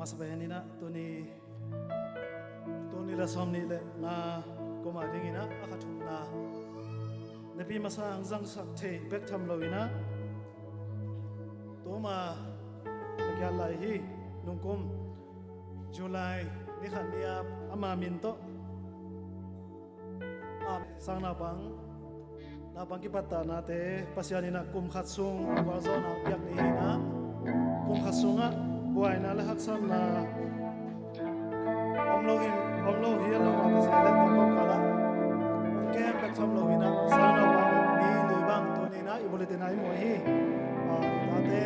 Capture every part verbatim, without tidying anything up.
Masa pen inah tuni, tuni la sawm nih le nga kum a dinginah a kha thumna nepi masa ang zangsak thei bek tham lo inah tuma ka kiat lai hi. Nungkum July ni khat ni-a ama min tawh a sang naupang, naupang kipattahnate Pasian inah kum khat sung gualzawhna piak ni hi inah, kum khat sungah buaina le haksatna om lo hi, om lo hi a lo mah ka sa le tawh kawmkalah om kem bek tham lo inah sang naupang mi li bang tuni inah i bulletin ah i muh hi. A, i tate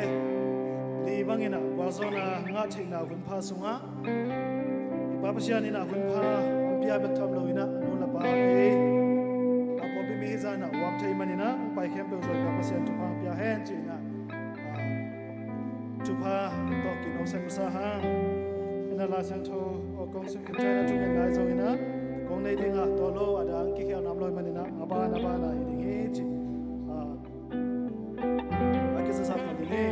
li bang inah gualzawhna ngah theihna hun pha sungah i Pa Pasian inah hun pha hong pia bek tham lo inah nu le pa ei a pawlpi mi hi zah inah huam thei man inah hong pai khempeuh zawh i Pa Pasian thupha hong pia hen ci inah, a, thupha tawh kin hong sem masa hang. Inah Lai Siangtho aw kong sim khin ciang inah thungetna i zong inah kong nei dingah tua lo a dang kikhial nam lo hi man inah a ban a ban a hi ding hi ci, a, a kisasa khat ding hi.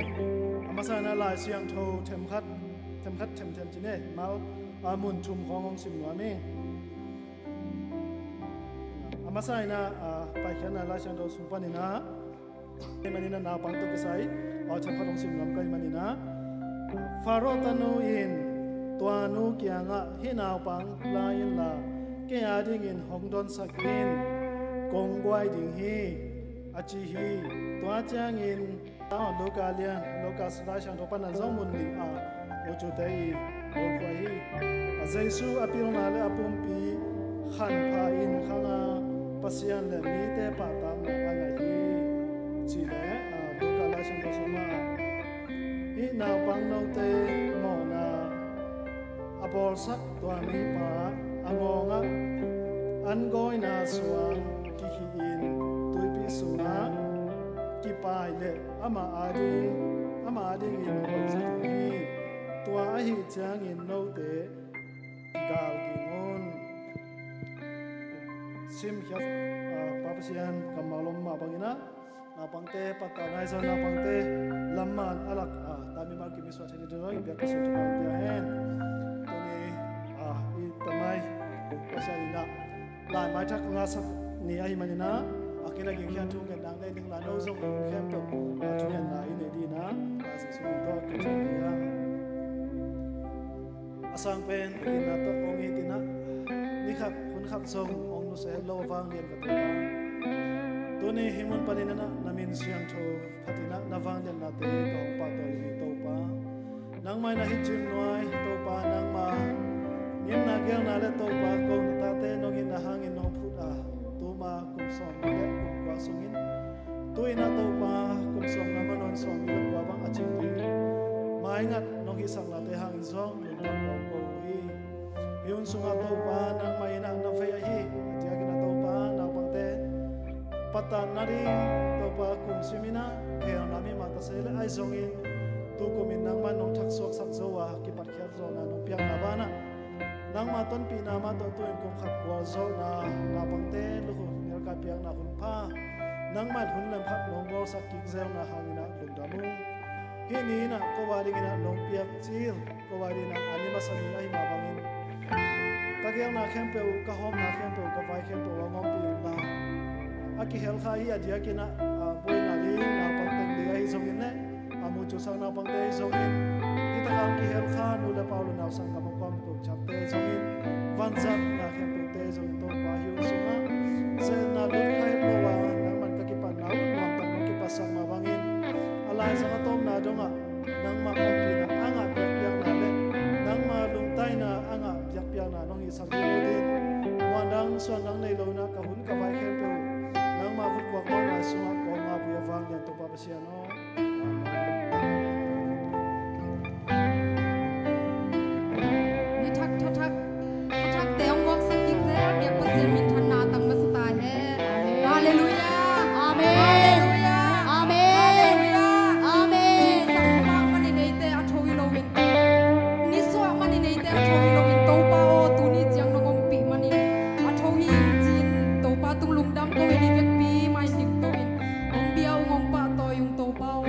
A masa inah Lai Siangtho themkhat, themkhat themthem ci ne mal, a, mun thum khawng hong sim nuam hi. A masa inah, a, Paikhiatna Lai Siangtho sung pan inah, hi man inah naupang tawh kisai, a, themkhat hong sim nuam ka hi man inah, Faro tanu in tua nu kiangah hih naupang la inla kei a dingin hong donsak in, kong guai ding hi a ci hi. Tua ciangin Luka lian, Luka Lai Siangtho pan a zong mun nih a mucute i mokhua hi. A Jesu a pilna le a pumpi khanpha in khanga Pasian le mite pahtakna a ngah hi. Ci le, a, Luka Lai Siangtho sungah hih naupang note mawhna a bawlsak tua mipa a ngawngah an gawina suang kihihin tuipi sungah kipai leh amah ading, amah adingin hoih zaw ding hi. Tua ahi ciangin note kigal ging un. Simkhiat, a, Pa Pasian kammal om mah bangin ah naupangte pattah nai zaw, naupangte lam man a lak, a, tami mal kim i suah thei ni ding zaw in biak ka suah thupha pia hen. Tuni, a, i tamai Pasian in ah lai maithak ngasak ni ahi manin ah a kila ging khian thu ngen nang le ding la no zong khempeuh, a, thu ngen la i nei ding ah, a, Jesu min tawh ka thu ngen hi. A sang pen itna tawh hong it in ah, ni khat hun khat zong hong nusia het lo a vanglian ka Topa. Tuni hih mun panin ah na min siangtho phat in ah na vangliatnate ka hong pahtawi hi Topa. Nangmah in ah hih cim nuai Topa, nangmah ngimna geelna le Topa ko na tate nong itna hangin nong phut a, tuma kum sawm le kum kua sungin, tu-in ah Topa kum sawm nga manon sawm le kua bang a cing ding maingat nong hihsaknate hangin zong lungdam kong ko uh hi. Hih hun sungah Topa nangmah in ah na vei ahi a diakin ah Topa naupangte pattah nading Topa kum sim in ah khelna mi mah tase le ahi zongin tukum in nangmah nong thaksuaksak zo a kipatkhiat zawhna nong piakna banah nangmah tonpihna mah tawh tu-in kum khat gualzawhna naupangte lukhu nelkai piakna hun pha nangmah in hun lem khat nong bawlsak kik zelna hangin ah lungdam ung. Hih ni in ah ko a dingin ah nong piak cil ko a dingin ah a ni masa ni ahi mah bangin ka geelna khempeuh, ka hawmna khempeuh, ka vai khempeuh a ngompih in la a kihel kha hi a diakin ah, a, buaina ding naupang teng ding ahi zongin le a mucu sang naupangte ahi zongin hih takah kihel kha nu le pa u le nau sanggam a kuam ko ciapte ahi zongin vanzatna khempeuhte ahi zongin Topa hih hun sungah zenna lut kha het lo a nangman ka kipatna uh nuamtak nong kipatsak mah bangin a laizang a tawpna dongah nangmah ompihna a ngah biakpiakna le nangmah lungtaina a ngah biakpiakna nong hihsak ding uh din muandang suandang nei lo in ah ka hun ka vai khempeuh nangmah vutkuak mawhna sungah kong ngah uh hi a vanglian Topa Pasian aw. Ni thak, tha thak, tha thak te hong muaksak kik zel, biak Pasian minthanna tang masa ta hen. Halleluiah. Amen. Halleluiah. Amen. Halleluiah. Amen. Sang bang manin eite a tho hi loin, nisuah manin eite a tho hi loin, Topa aw, tuni ciang nong ompih manin a tho hi ing ci-in Topa tung lungdam ko in, i vekpi mai ning to in hong bia ung, hong pahtawi ung Topa aw.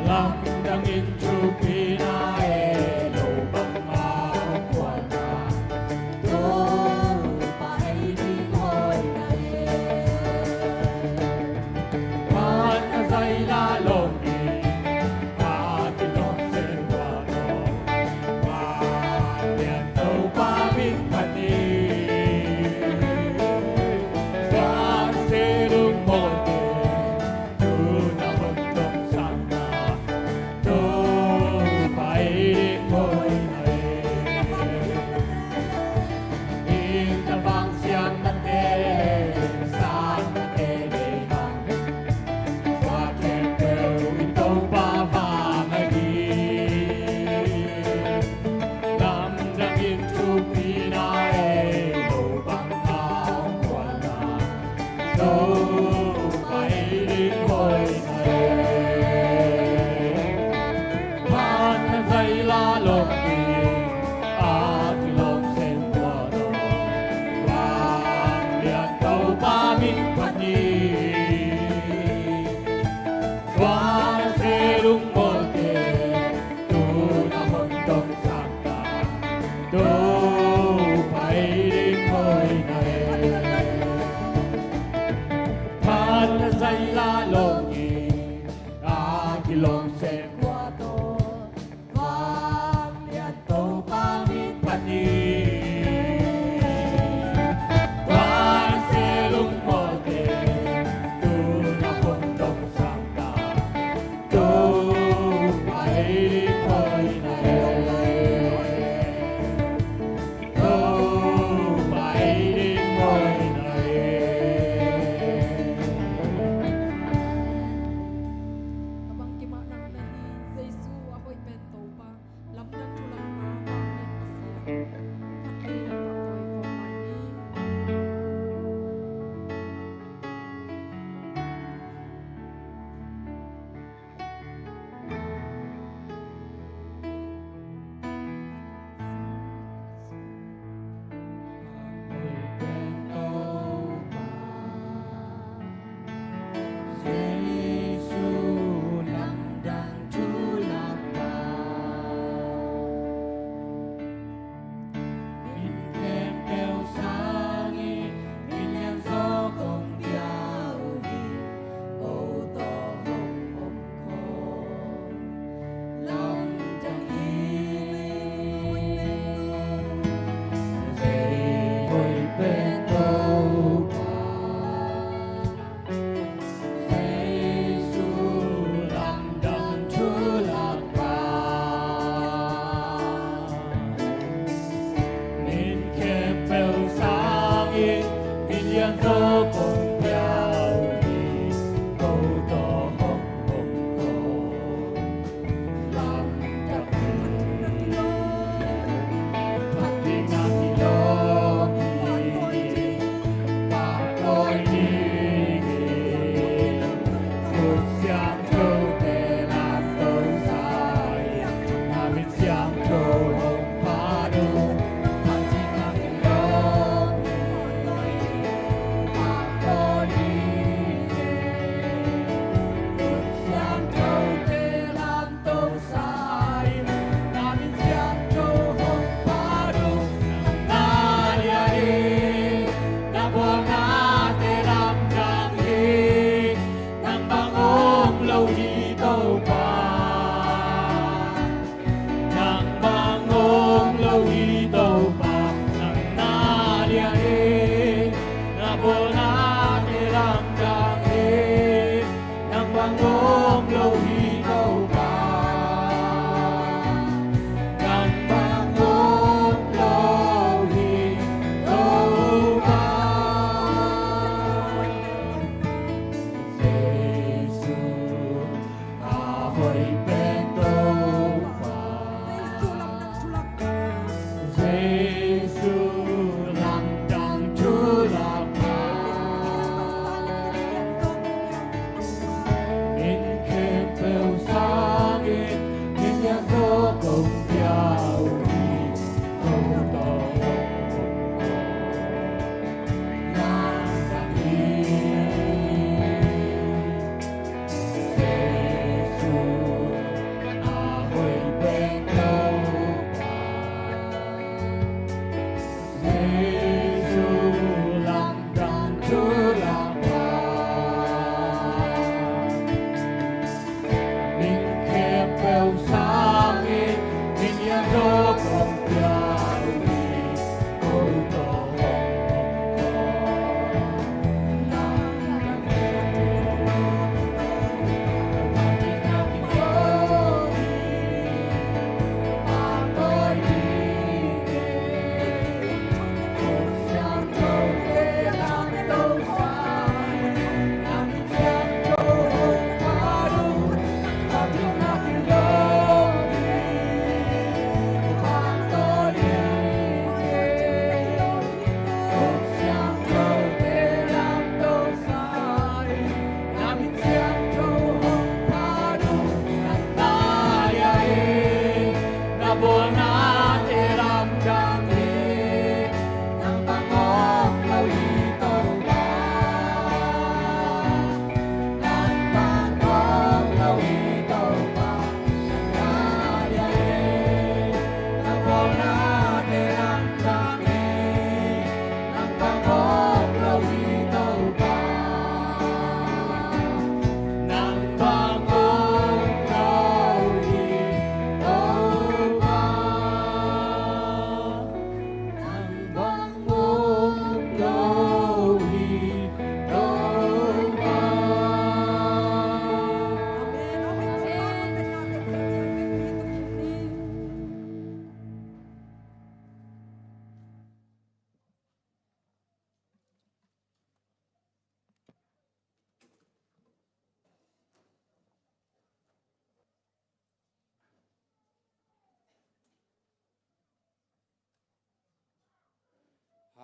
Lamdangin thupina e lo bang a kuana, Topa ei ding hoina e. Phatna zaila lawm ding a kilawm sem tua lo. Vanglian Topa min phat ni. Vanse lungmawlte Tuna hong tong sangna, Topa ei ding hoina e. Inn a vang siangna te, sangna te nei hang. Tua khempeuh in Topa vang ahi. Lamdangin thupina e lo bang a kuana, Topa ei ding hoina e. Phatna zaila lawm ding a kilawm sem tua lo. Vanglian Topa min phat ni. Vanse lungmawlte Tuna hong tong sangna, Topa ei ding hoina e. Phatna zaila lawm ding a kilawm sem tua lo. Vanglian Topa min phat ni. Vanse lungmawlte Tuna hong tong sangna, Topa ei ding hoina e. Topa ei ding hoina e. Ka bangkim ah nang na hi, Jesu a hoih pen Topa, lamdang thu lampa, vanglian Messiah. Khat vei pahtawi khawm lai ni.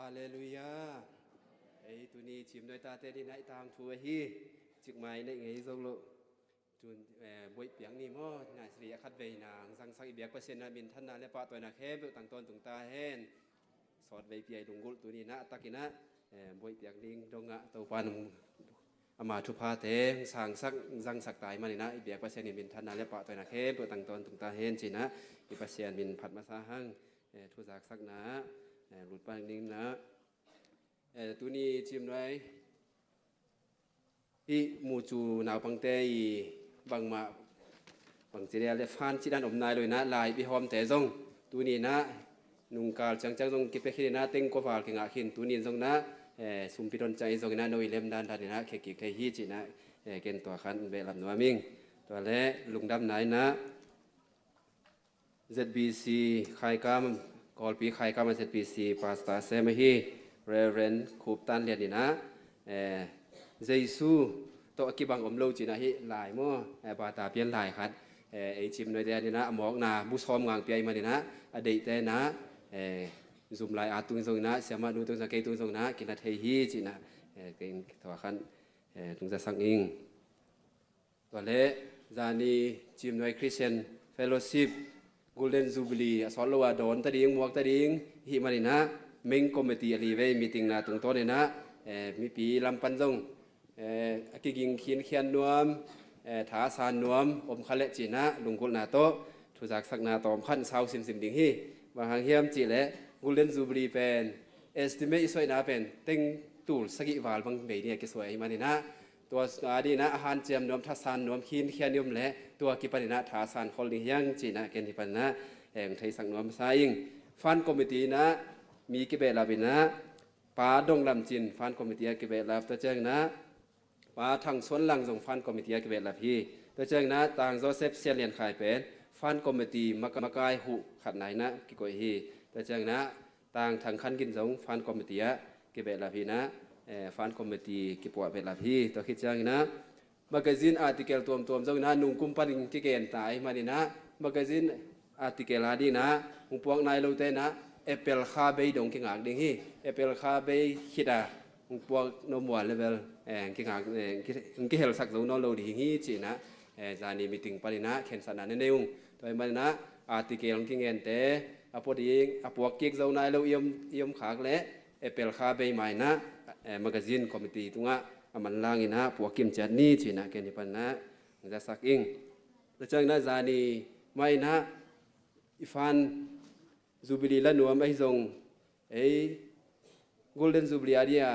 Halleluiah. Ei tuni Cimnuai tate ni na i tangthu ahi. Cikmai neih ngei zo lo. Tun, eh, buaih piak ni maw, nai sri a khat veina hong zangsak i biak Pasian na minthanna le pahtawina khempeuh tang tawntung ta hen. Sawt veipi a i lunggulh tuni na a takin ah, eh, buaih piak ding dongah Topa nung ama thuphate hong sangsak, zangsak ta i manin ah i biak Pasian i minthanna le pahtawina khempeuh tang tawntung ta hen ci-in ah i Pasian min phat masa hang, eh, thu zaksakna, eh, lut pan ding na, eh, tuni Cimnuai hih mucu naupangte i bangmah bangci dia le fan cih dan om nai lo in ah, lai bihawmte zong tuni in ah nungkal ciangciang zong kipia khin in ah, tengkua val kingah khin, tuni in zong in ah, eh, sumpi don ciang in zong in ah no i lem dandan in ah khia kik thei hi ci-in ah, eh, ken tua khan behlap nuam ing. Tua le lungdamna in ah Z B C Khaikam, Kawlpi Khaikam a Z B C pastor sem ahi Reverend Khup Tan Lian in ah, eh, Jesu tawh a kibang om lo ci-in ah hih lai maw, eh, bata pian lai khat, eh, ei Cimnuaite ading in ah a mawkna bu sawm ngang pia i manin ah a deihte in ah, eh, zum lai a tung zong in ah, siamah nu tung zong, kei tung zong in ah kina thei hi ci-in ah, eh, kei tua khan, eh, lungzasak ing. Tua le zani Cimnuai Christian Fellowship Golden Jubilee a sawt lo a dawn ta ding, muak ta ding i hih manin ah main committee a li vei meeting na tungtawn in ah, eh, mipi lam pan zong, eh, a kiging khinkhian nuam, eh, tha a san nuam om kha leh ci-in ah lunggulhna tawh thu zaksakna tawm khan sau simsim ding hi. Bang hang hiam cih leh Golden Jubilee pen estimate i suahna pen teng tul sagih val bang bei ding a kisuah i manin ah, tua ading in ah a hanciam nuam, thasan nuam, khinkhian i om leh tua kipan in ah thasan khol ding hi hang ci-in ah ken hih pan in ah hong theisak nuam masa ing. Fund committee in ah mi kibehlap in ah Pa Dong Lam Cin fund committee a kibehlap, tua ciangin ah Pa Thang Suan Lang zong fund committee a kibehlap hi. Tua ciangin ah Tang Joseph Sian Lian Khai pen fund committee maka-, makai huh khatna in ah kikoih hi. Tua ciangin ah Tang Thang Khan Gin zong fund committee ah kibehlap hi in ah, eh, fund committee kipuah behlap hi. Tua khit ciangin ah magazine article tuamtuam zong in ah nungkum panin kigen ta ahih manin ah magazine article ading in ah hong puak nai lote in ah April kha bei dong kingak ding hi. April kha bei khit a hong puak nuam uh a level, eh, hong kingak, eh, hong ki-, hong kihelsak zo nawn lo ding hi ci-in ah, eh, zani meeting panin ah khensatna na nei ung. Tua ahih manin ah article hong kingente a pua ding, a puak kik zo nai lo i om, i om khak leh, eh, Pelkha bei ma in ah, eh, magazine committee tungah a manlang in ah puak kim ciat ni ci-in ah ken hih panin ah zasak ing. Tua ciangin ah zani mah in ah i fan Jubilee la nuam ahi zong, ei, Golden Jubilee a dia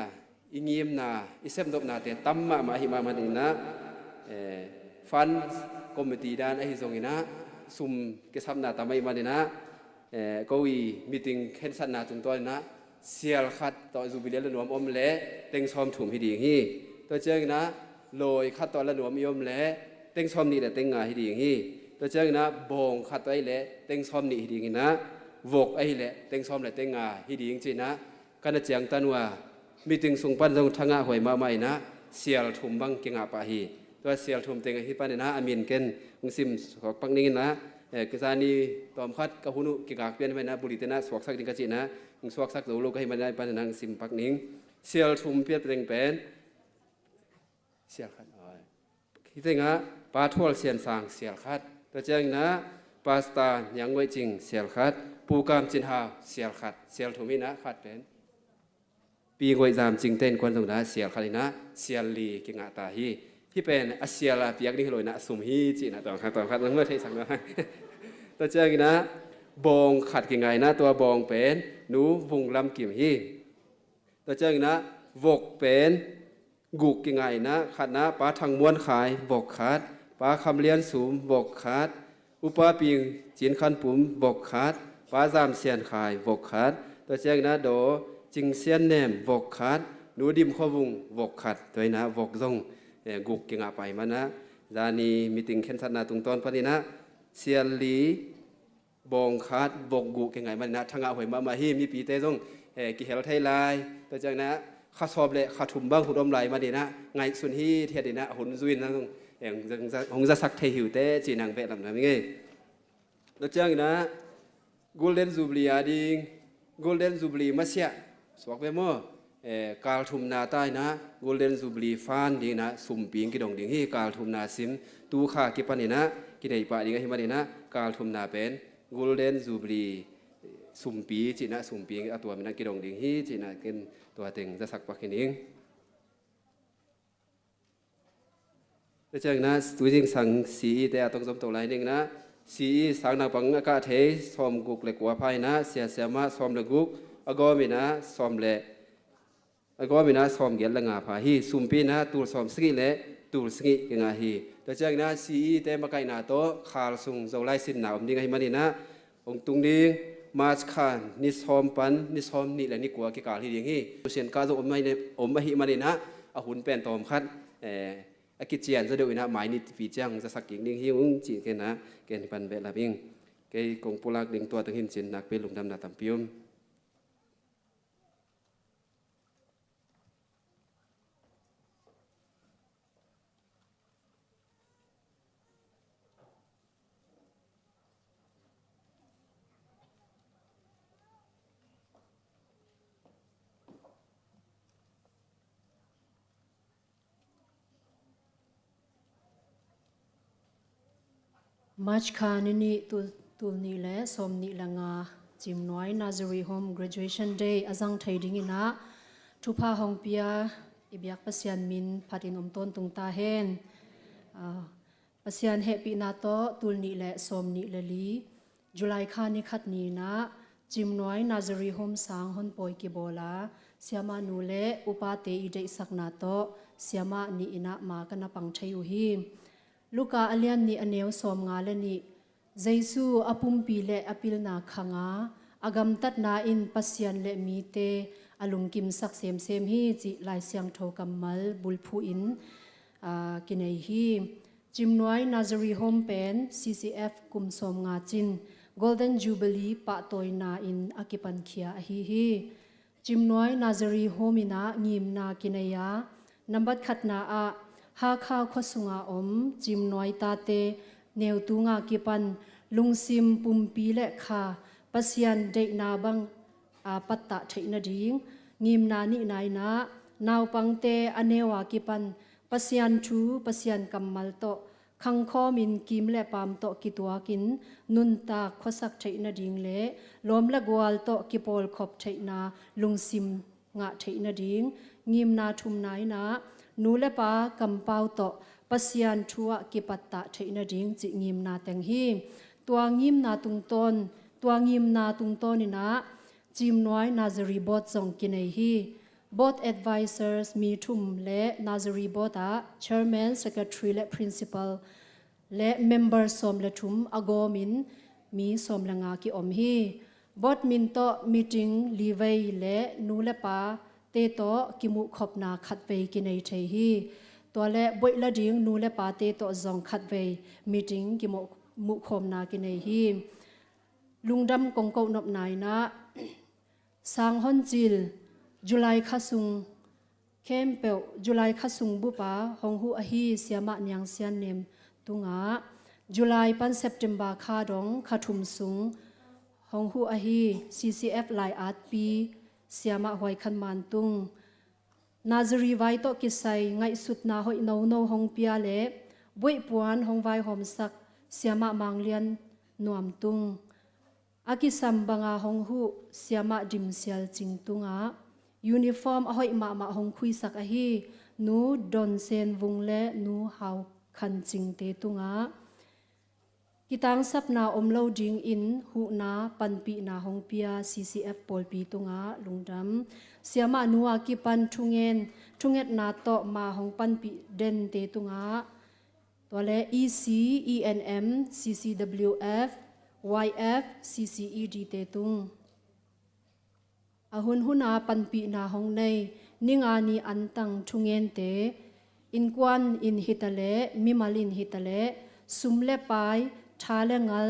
i ngimna, i sepnopnate tam mahmah ahi mah manin ah, eh, fund committee dan ahi zongin ah, sum kisapna tam ahi manin ah, eh, ko i meeting khensatna tungtawnin ah, sial khat tawh Jubilee la nuam om leh teng sawm thum hi ding hi. Tua ciangin ah, lawi khat tawh la nuam i om leh teng sawm nih le teng nga hi ding hi. Tua ciangin ah, bawng khat tawh ahih leh teng sawm nih hi dingin ah, vok ahih leh teng sawm le teng nga hi ding ci-in ah, ka na ciangtan uh a, meeting sung pan zong thangah huai mahmah in ah, sial thum bang kingah pah hi. Tua sial thum teng ahi panin ah, a min ken hong sim suak pak ning in ah, eh, zani tawmkhat ka hun uh kigak pian hi manin ah, bulletin ah suaksak ding ka cih in ah, hong suaksak zo lo ka hih manin ah, hih panin ah hong sim pak ning. Sial thum pian teng pen, sial khat. Aw. Hih tengah Pa Thual Sian Sang sial khat. Tua ciangin ah Pastor Niang Ngoih Cing sial khat. Pu Kam Cin Hau sial khat. Sial thum hi in ah khat pen. Pi Ngoih Zam Cing te innkuan zong in ah sial khat hi in ah sial li kingah ta hi. Hih pen a sial a piak ding hi lo in ah a sum hi ci-in ah tawmkhat tawmkhat nang mah theihsak na. Tua ciangin ah bawng khat kingah in ah tua bawng pen Nu Vung Lam Kim hi. Tua ciangin ah vok pen guk kingah in ah, khatna Pa Thang Muan Khai vok khat, Pa Kham Lian Sum vok khat, Upa Pi Cin Khan Pum vok khat, Pa Zam Sian Khai vok khat, tua ciangin ah Daw Cing Sian Nem vok khat, Nu Dim Khua Vung vok khat, tua in ah vok zong, eh, guk kingah pah ahih manin ah, zani meeting khensatna tungtawn panin ah sial li, bawng khat, vok guk kingah ahih manin ah thangah huai mahmah hi. Mipite zong, eh, kihel thei lai. Tua ciangin ah kha sawm le kha thum bang hun om lai manin ah ngaihsun hithiat in ah hun zui in ah zong, eh, hong za, hong zasak thei hi uh teh ci-in ah hong behlap nuam ing ei. Tua ciangin ah Golden Jubilee a ding, Golden Jubilee masiah suak ve maw? Eh, kal thumna ta in ah Golden Jubilee fund dingin ah sumpi hong kidong ding hi. Kal thumna sim tu kha kipanin ah kinei pah ding ahih manin ah kal thumna pen Golden Jubilee sumpi ci-in ah sumpi a tuam in ah kidong ding hi ci-in ah ken tua teng zasak pak hi ning. Tua ciangin ah tuzing sang C E te a tong zom to lai ning in ah, C E sang naupang a kah thei sawm guk le kua pha in ah, sia siamah sawm le guk, a gawm in ah sawm le, a gawm in ah sawm giat le nga pha hi. Sumpi in ah tul sawm sagih le tul sagih kingah hi. Tua ciangin ah C E te makaihna tawh khal sung Zolai sinna om ding ahih manin ah, hong tung ding March kha ni sawm pan ni sawm nih le ni kua kikal hi ding hi. Tusian kah zong om ahih, om ahih manin ah, a hun pen tawmkhat, eh, a kician zaw deuh in ah mai ni tipi ciang zasak kik ding hi ung ci-in ken ah, ken hih pan behlap ing. Kei kong pulak ding tua teng hi in cin, nakpi lungdamna tampi om. March kha ni nih, tul, tul nih le sawm nih le nga, Cimnuai Nazarene Home Graduation Day a zang thei dingin ah thupha hong pia i biak Pasian min phatin om tawntung ta hen. Ah, Pasian hehpihna tawh tul nih le sawm nih le li, July kha ni khat ni in ah Cimnuai Nazarene Home sang honpawi kibawl a, siamah nu le upate i deihsakna tawh siamah nih in ah ma ka na pang thei uh hi. Luka a lian nih, a neu sawm nga le nih. Jesu a pumpi le a pilna khang a, a gamtatna in Pasian le mite a lungkimsak semsem hi cih Lai Siangtho kammal bulphuh in, aa, kinei hi. Cimnuai Nazarene Home pen C C F kum sawm nga cin Golden Jubilee pahtawina in a kipankhia ahi hi. Cimnuai Nazarene Home in ah ngimna kinei a, nambat khatna ah Hakha khua sunga om Cimnuai tate neu tunga kipan lungsim, pumpi le kha Pasian deihna bang a pattah theih nading. Ngimna nihna in ah naupangte a neu a kipan Pasian thu, Pasian kammal tawh khangkhawmin kim le paam tawh kituakin nuntak khuasak theih nading le lawm le gual tawh kipawlkhop theihna lungsim ngah theih nading ngimna thumna in ah nu le pa kampau tawh Pasian thu ah kipattah theih nading cih ngimna teng hi. Tua ngimna tungtawn, tua ngimna tungtawn in ah Cimnuai Nazari Board zong kinei hi. Board Advisors mi thum le Nazari Board ah Chairman, Secretary le Principal le member sawm le thum a gawmin mi sawm le nga ki-om hi. Board min tawh meeting livei le nu le pa te tawh kimuhkhopna khatvei kinei thei hi. Tua le boih la ding nu le pa te tawh zong khatvei meeting kimuh, muhkhawmna kinei hi. Lungdam kong koh nopna in ah Sang hon cil, July kha sung khempeuh, July kha sung bup a hong huh ahi Siamah Niang Sian Nem tungah, July pan September kha dong kha thum sung hong huh ahi C C F lai-atpi Siamah Huai Khan Man tung. Nazari vai tawh kisai ngaihsutna hoih nono hong pia le buaih puan hong vaihawmsak Siamah Mang Lian Nuam tung. A kisam banga hong huh Siamah Dim Sial Cing tungah uniform a hoih mahmah hong khuisak ahi Nu Don Sen Vung le Nu Hau Khan Cing te tungah kitangsapna om lo dingin huhna panpihna hong pia C C F pawlpi tungah lungdam. Siamah nu a kipan thungen, thungetna tawh ma hong panpih den te tungah, tua le E C, E N M, C C W F, Y F, C C E D te tung. A hunhun a panpihna hong nei, ninga ni antang thungente, innkuan in hi ta le, mimal in hi ta le, sum le pai, tha le ngal,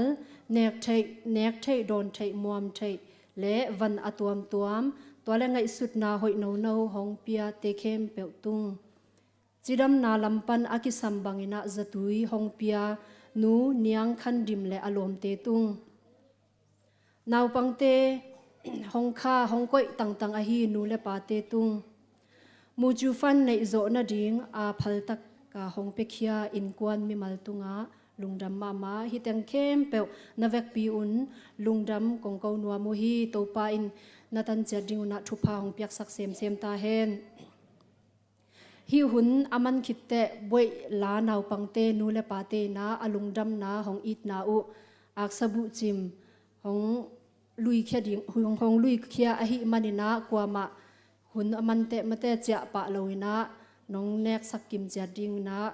nek theih, nek theih, dawn theih, muam theih le van a tuamtuam, tua le ngaihsutna hoih nono hong pia te khempeuh tung. Cidamna lam pan a kisam bangin ah zatui hong pia Nu Niang Khan Dim le a lawmte tung. Naupangte hong kha, hong koih tangtang ahi nu le pate tung. Mucu fan neih zawh nading a phaltak a hong piakhia innkuan mimal tungah lungdam mahmah. Hih teng khempeuh na vekpi un lungdam kong ko nuam uh hi. Topa in na tan ciat ding un ah thupha hong piaksak semsem ta hen. Hih hun a man khit teh buaih la naupangte nu le pate in ah a lungdamna hong itna uh aksa buhcim hong luikhia ding, hong, hong luikhia ahih manin ah kuamah hun a man teh mate ciah pah lo in ah nong neksak kim ciat ding in ah,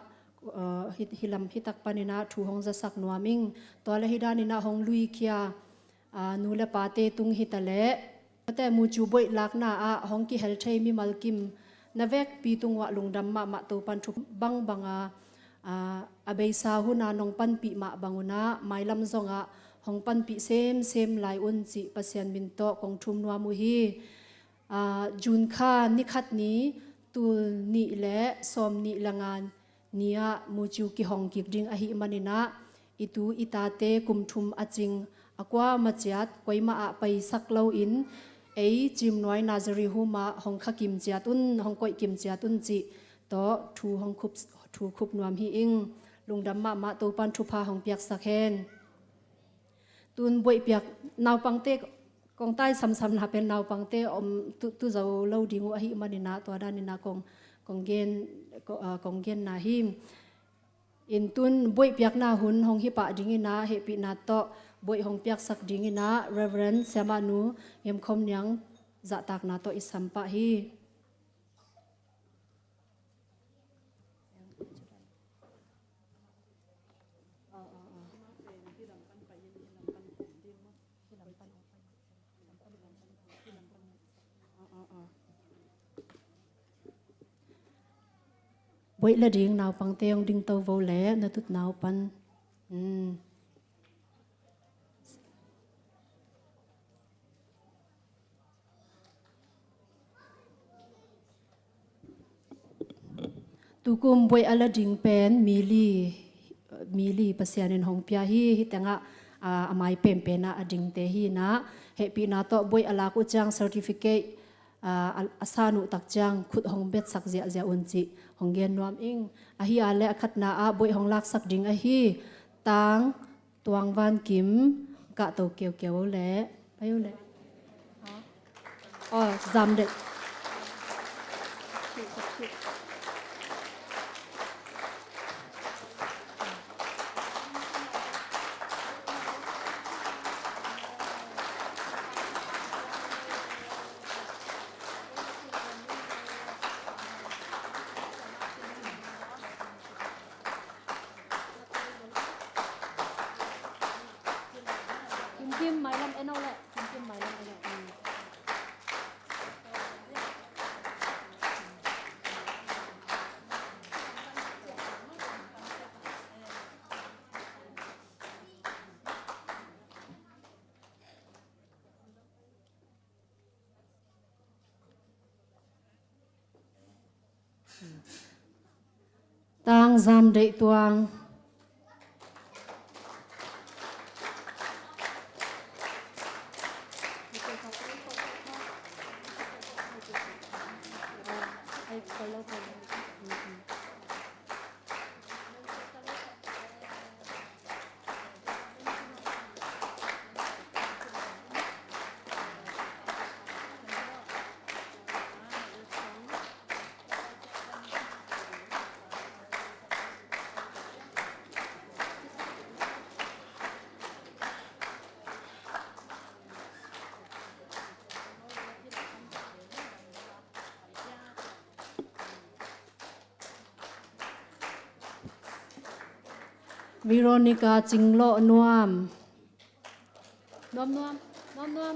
uh, hi, hih lam hih tak pan in ah thu hong zasak nuam ing. Tua le hih dan in ah hong luikhia, aa, nu le pate tung hi ta leh, mate mucu buaih lakna ah hong kihel thei mimal kim na vekpi tung uah lungdam mahmah. Topan thu bangbang a, aa, a beisa hun a nong panpih mah bang un ah mailam zong ah hong panpih semsem lai un cih Pasian min tawh kong thum nuam uh hi. Aa, June kha ni khat ni, tul nih le sawm nih le nga ni ah mucu kihong kik ding ahih manin ah i tu i tate kum thum a cing a kuamah ciat koimah ah paisak loin ei Cimnuai Nazari hum ah hong kha kim ciat un, hong koih kim ciat un cih tawh thu hong khup, thu khup nuam hi ing. Lungdam mahmah. Topan thupha hong piaksak hen. Tun buaih piak naupangte kong tai samsamna pen naupangte om tu, tu zo lo ding uh ahih manin ah tua dan in ah kong, kong gen, ko-, ah, kong genna hi. In tun buaih piakna hun hong hi pah ding in ah hehpihna tawh buaih hong piaksak ding in ah Reverend Siamah Nu Ngem Khom Niang zahtakna tawh i sam pah hi. Buaih la ding naupangte hong dingto vo le na tutnau pan. Hmm. Tukum buaih a la ding pen mi li, mi li Pasian in hong pia hi. Hih tengah, aa, a mai penpen ah a dingte hi in ah hehpihna tawh buaih a lak uh ciang certificate, a, a, a san uh tak ciang khut hong betsak ziahziah un cih hong gen nuam ing. Ahi a le a khatna ah buaih hong laksak ding ahi Tang Tuang Van Kim, kahto keukeu le, pai uh le. Aw, zam dek. Kim Kim, mailam en aw le. Kim Kim, mailam en aw. Tang Zam Deih Tuang. Veronica Cing Lawh Nuam. Nuam Nuam, Nuam Nuam.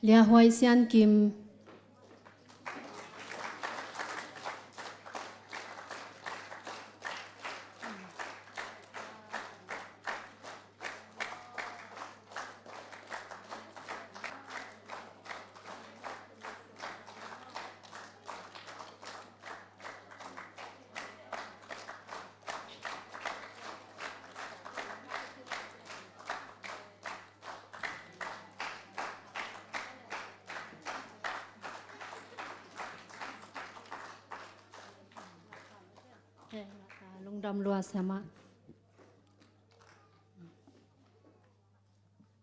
Lia Huai Sian Kim. Lungdam lua siamah.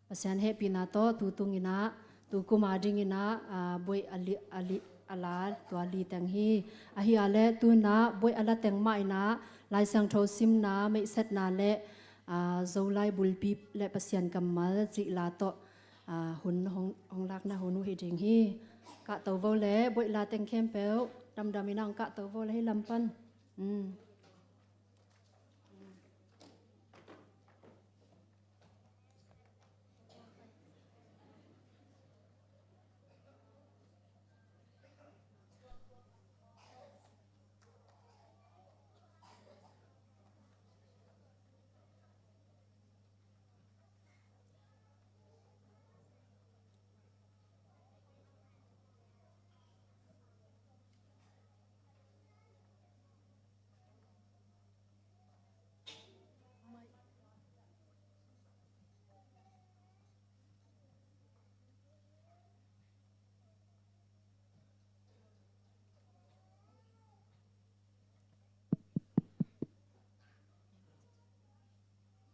Pasian hehpihna tawh tu tung in ah, tu kum a ding in ah, aa, buaih a li, a li, a la, tua li teng hi. Ahi a le tu in ah buaih a la teng mah in ah, Lai Siangtho simna, meihsetna le, aa, Zolai bulpi le Pasian kammal cih la tawh, aa, hun hong, hong lakna hun uh hi ding hi. Kahto vo le, buaih la teng khempeuh damdam in ah hong kahto vo le hih lam pan. Um.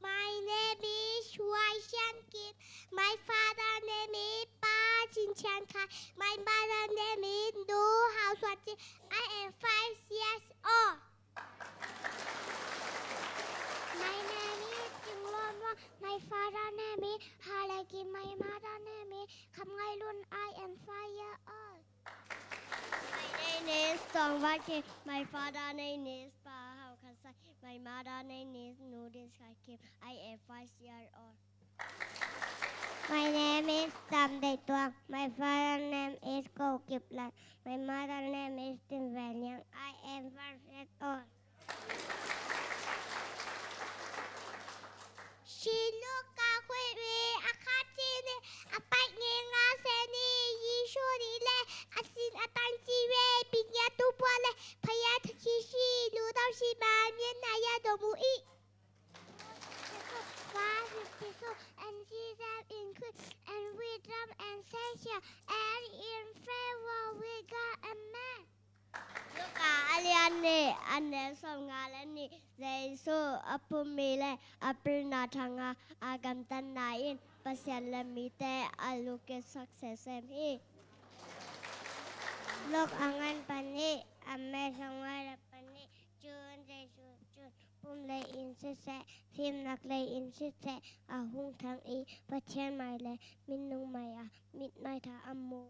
My name is Huai Sian Kim. My father name is Pa Cin Sian Khai. My mother name is Nu Hau Suan Cin. I am five years old. My name is Cing Lon Wang. My father name is Ha Lai Kim. My mother name is Kham Ngai Lun. I am five years old. My name Name is Tongvan Kim. My father name is Pa Hau Khan Sai. My mother name is Nudin Sky Kim. I am five year old. My name is Tam Dei Tuang. My father name is Ko Kip Lat. My mother name is Tin Ven Yang. I am five years old. Silu ka khuih wi a khat ci ni, a paih ngi nga se ni, Yisu ni le a sin a tang ci we, ping ya tu pua le, pha ya tha ki si, lu dau si ba, mian na ya do mu i. Fa si ti su, and si sa in khuih, and we drum and say sia, and in favor we got a man. Luka a lian nih, a neu sawmnga le nih. Jesu a pummi le a pilna thanga a gamtatna in Pasian le mite a lukitsak semsem hi. Luk a ngan panih, a me sawmnga le panih. Cun Jesu cun pum lei in siseh, fimnak lei in siseh a hung thang i, Pathian mai le minung mai a mit mai tha a mu.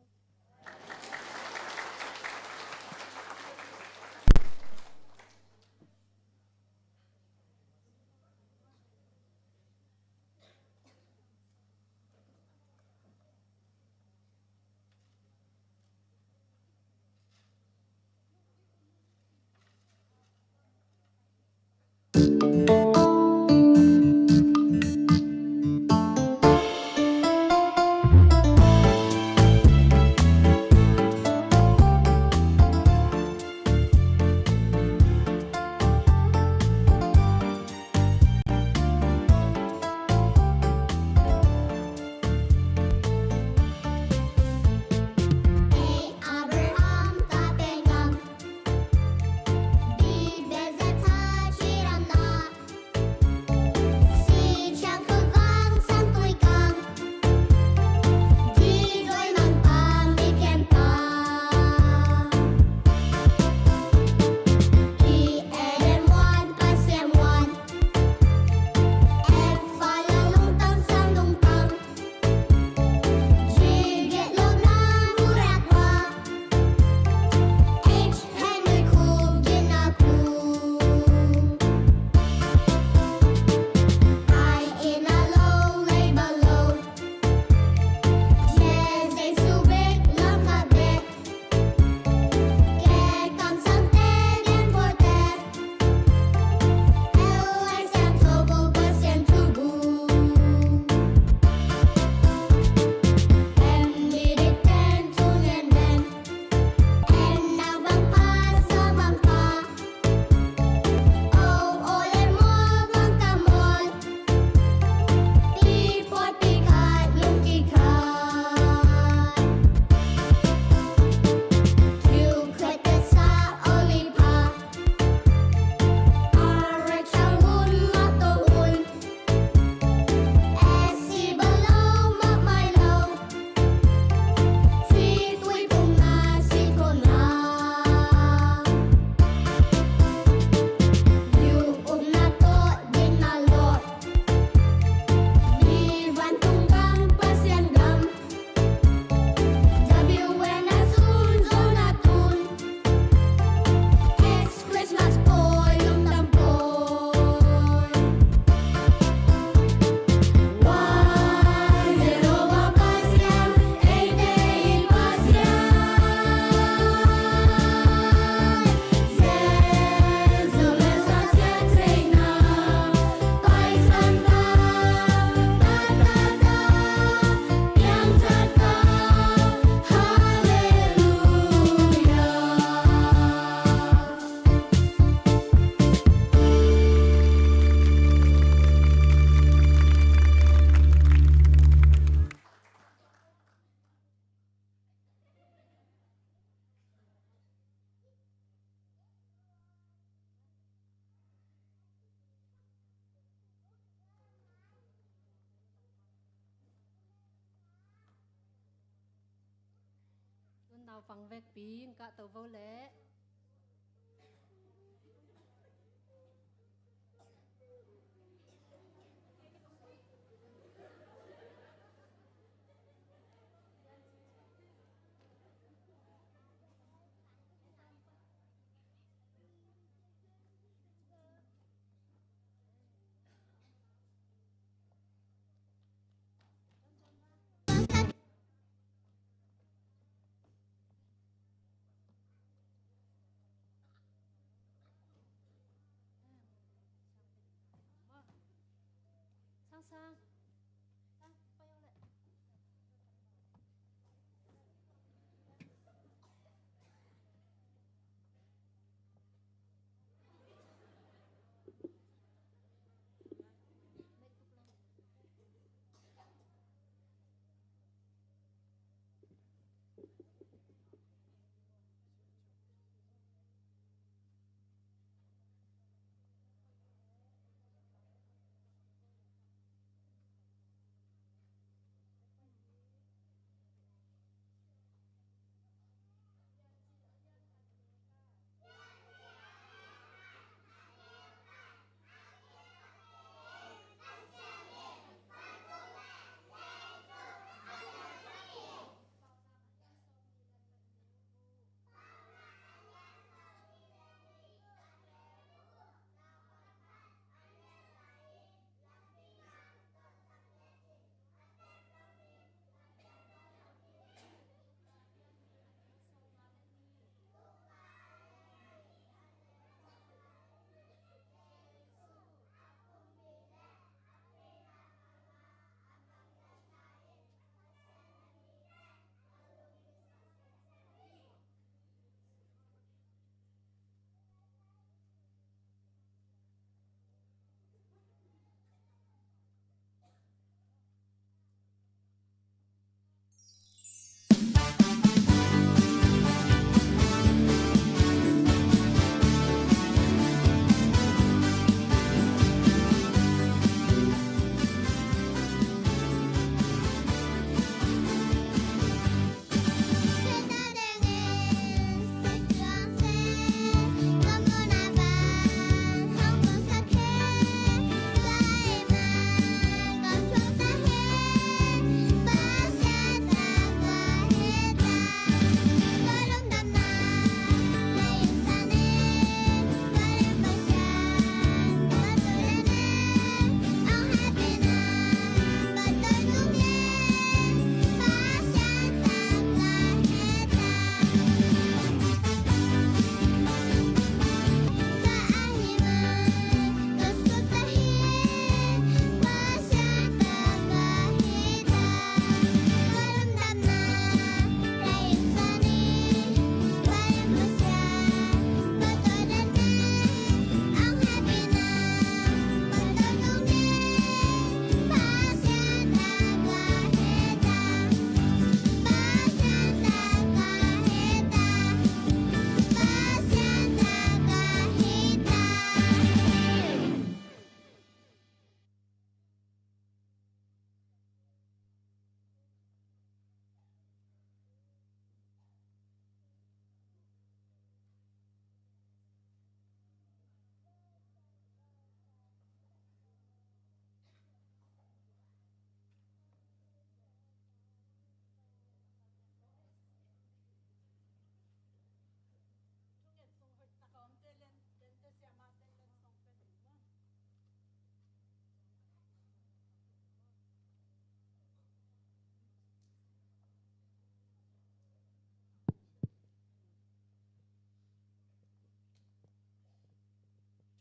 Tun naupang vekpi in kah to vo leh.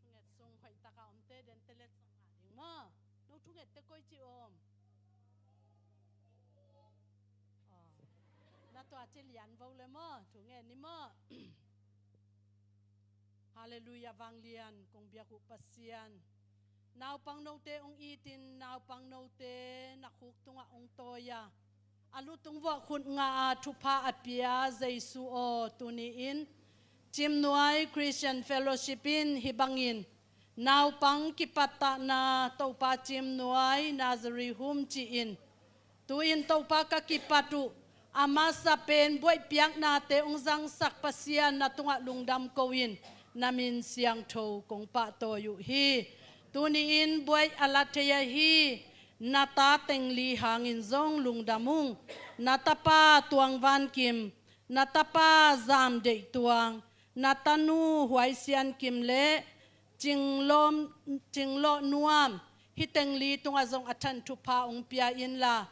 Thunget sung hoih taka omte dente letsong ngah ding maw? No thunget te koi ci om? Aw. Na tua ci lian vo le maw? Thunget ni maw? Halleluiah, vanglian kong biak uh Pasian. Naupang note ong itin, naupang note na khuk tungah ong tawi a, a lutung vuah khut ngah a thupha a pia Jesu aw, tuni-in Cimnuai Christian Fellowship in hih bangin naupang kipattahna Topa Cimnuai Nazareth Home ci-in, tu-in Topa ka kipat uh, a masa pen buaih piaknate ong zangsak Pasian na tungah lungdam ko-in na min siangtho kong pahtawi uh hi. Tuni-in buaih a la thei ahi na ta Tengli hangin zong lungdam ung. Na tapa Tuang Van Kim, na tapa Zam Deih Tuang, na tanu Huai Sian Kim le Cing Lawm, Cing Lawh Nuam, hih Tengli tungah zong a than thupha ong pia inla,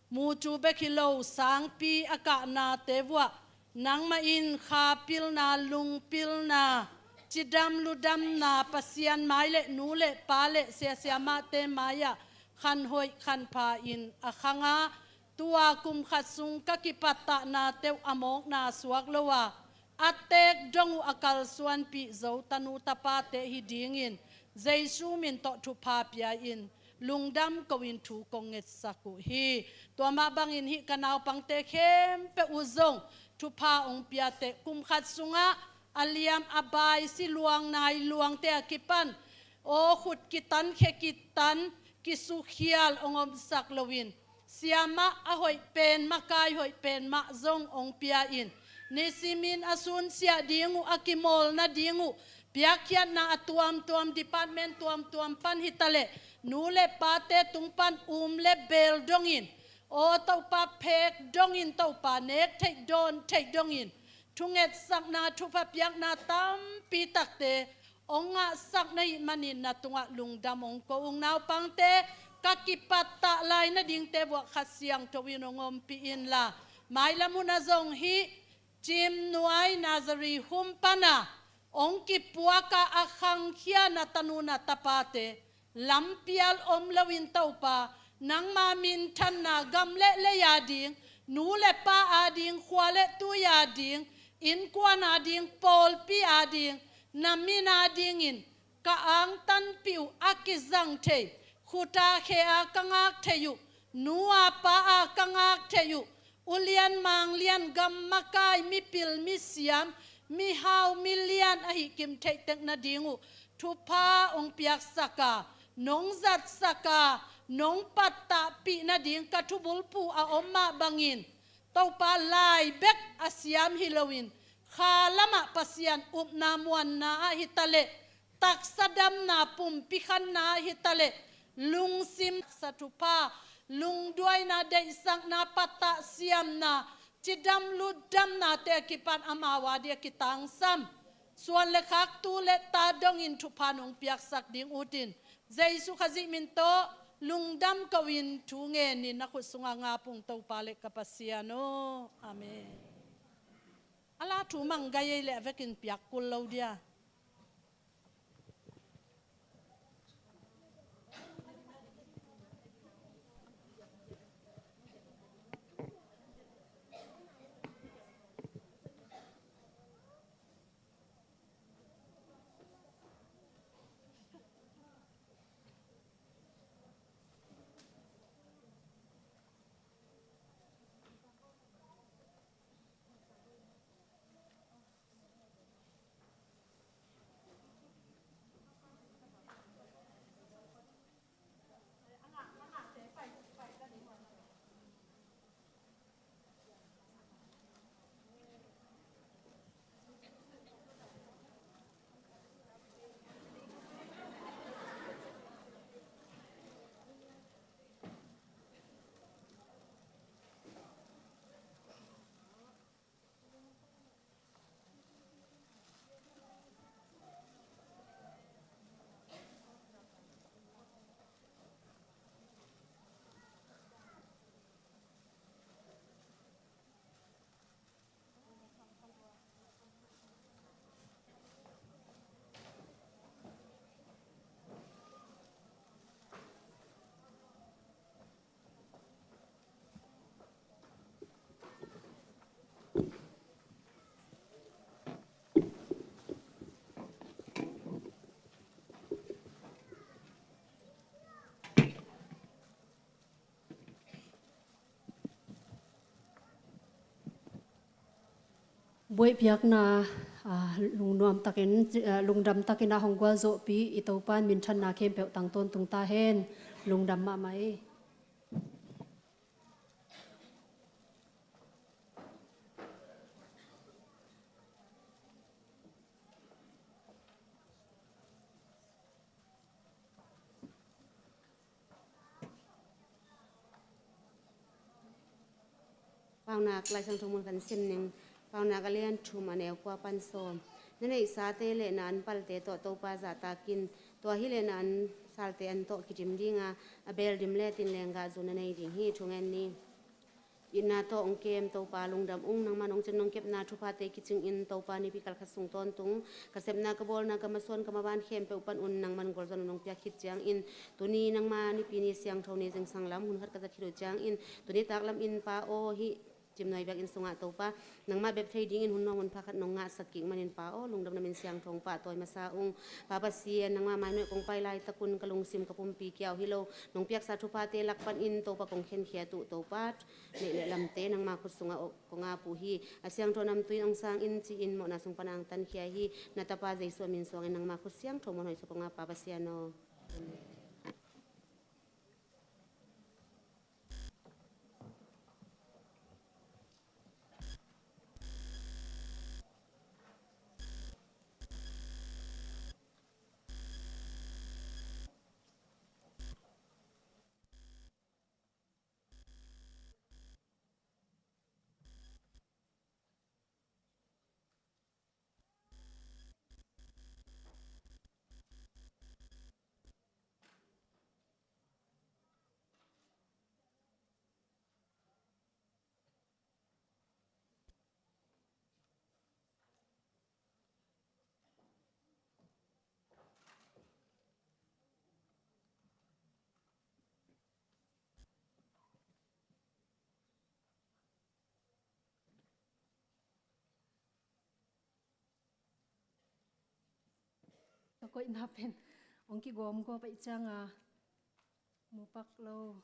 mucu bek hi lo, sangpi a kahnate vuah nangmah in kha pilna, lung pilna, cidam ludamna, Pasian mai le nu le pa le siasia mahte mai-ah khanhoih khanpha in a khang a, tua kum khat sung ka kipattahna teuh a mawkna suak lo a, a teek dong uh a kalsuanpih zo tanu tapate hi dingin Jesu min tawh thupha pia-in lungdam ko-in thu kong ngetsak uh hi. Tua mah bangin hih ka naupangte khempeuh uh zong thupha hong piate, kum khat sungah a liam a bai, si luang nai luangte a kipan, aw, khut kitan, khe kitan, kisukhial hong omsak loin, siamah a hoih pen, makai hoih pen mah zong hong pia-in, nisimin a sunsiah ding uh, a kimawl nading uh piakkhiatna a tuamtuam, department tuamtuam pan hitaleh, nu le pate tung pan um le beel dongin, aw Topa, phek dongin Topa, nek theih dawn theih dongin thungetsakna, thupha piakna tampi takte hong ngahsak na hih manin na tungah lungdam hong ko ung. Naupangte ka kipattah lai nadingte vuah Kha Siangtho in hong ompih inla, mailam hunah zong hih Cimnuai Nazareth hum pana hong kipuaka a khangkhia na tanu na tapate lampial om loin Topa, nangma minthanna gam le lei ading, nu le pa ading, khua le tui ading, innkuan ading, pawlpi ading, na min adingin ka angtanpih uh a kizang thei, khuta khe a ka ngak thei uh, nu a pa a ka ngak thei uh, ulian manglian, gam makai, mipil misiam, mihau milian ahi kim theih tek nading uh thupha hong piaksaka, nong zatsaka, nong pattahpih nading ka thubulphuh a om mah bangin, Topa, lai bek a siam hi loin, kha lamah Pasian upna muanna ah hitaleh, taksa damna pumpi khanna ah hitaleh, lungsim sa thupha, lungduaina, deihsakna, pattah siamna, cidam lutdamnate a kipan amau a dia kitangsam, suan le khak, tu le ta dongin thupha nong piaksak ding utin, Jesu Khazih min tawh lungdam ko-in thu ngenin na khut sungah ngap ung, Topa le ka Pasian aw. Amen. A la thu mang gai ei leh a vekin piak kul lo dia. Buaih piakna, ah, lungnuam takin, ah, lungdam takin a hong gualzawhpih i Topa in minthanna khempeuh tang tawntung ta hen. Lungdam mahmah ei. Paunak Lai Siangtho mun kan sim ning. Paunak a lian thum, a neu kua pan sawm. Na neihsate le na anpalte tawh Topa zahtak in. Tua hileh na ansalte an tawh kidim dinga, a beel dim le tin lenggah zu na nei ding hi. Thu ngen ni. Itna tawh hong kem Topa, lungdam ung. Nangman hong cin nong kepna thuphate kicingin Topa, nipi kalkhat sung tawntung ka sepna, ka bawlna, ka masuan, ka maban khempeuh pan un nangman gualzawhna nong piak khit ciangin, tuni nangma nipi ni siangtho ni zingsang lam hun khat ka zat khit uh ciangin, tuni taklam in Pa aw, hih cimnuai biakinn sungah Topa, nangmah bep thei dingin hun nuam hun pha khat nong ngahsak kik manin Pa aw, lungdamna min siangtho hong pahtawi masa ung. Pa Pasian, nangmah mai nuaih kong pai laitakun ka lungsim ka pumpi kiau hi lo, nong piaksa thuphate lak panin Topa kong khenkhiat uh Topa, neih le lamte nangma khut sungah kong ap uh hi. A siangtho namtui in hong sang in ci-in mawhna sung pan angtankhia hi. Na Tapa Jesu a min suangin nangma khut siangtho muanhuai sung kong ap, Pa Pasian aw. Amen. Ka koihna pen hong kigawmgawp ahih cianga mu pak lo.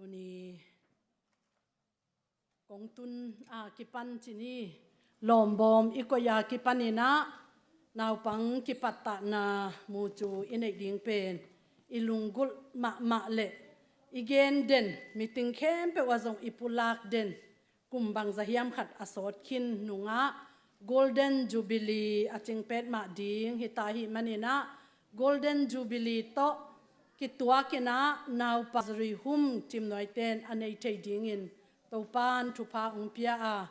Tuni kong tun a kipan ci ni, lawmbawm i koih a kipanin ah naupang kipattahna mu cu i neih ding pen i lunggulh mahmah le i gen den, meeting khempeuh ah zong i pulak den, kum bangza hiam khat a sawt khin nungah Golden Jubilee a cing petmah ding hi ta ahih manin ah Golden Jubilee tawh kituakin ah naupa zuri hum cimnuaite in a nei thei dingin Topa'n thupha hong pia a,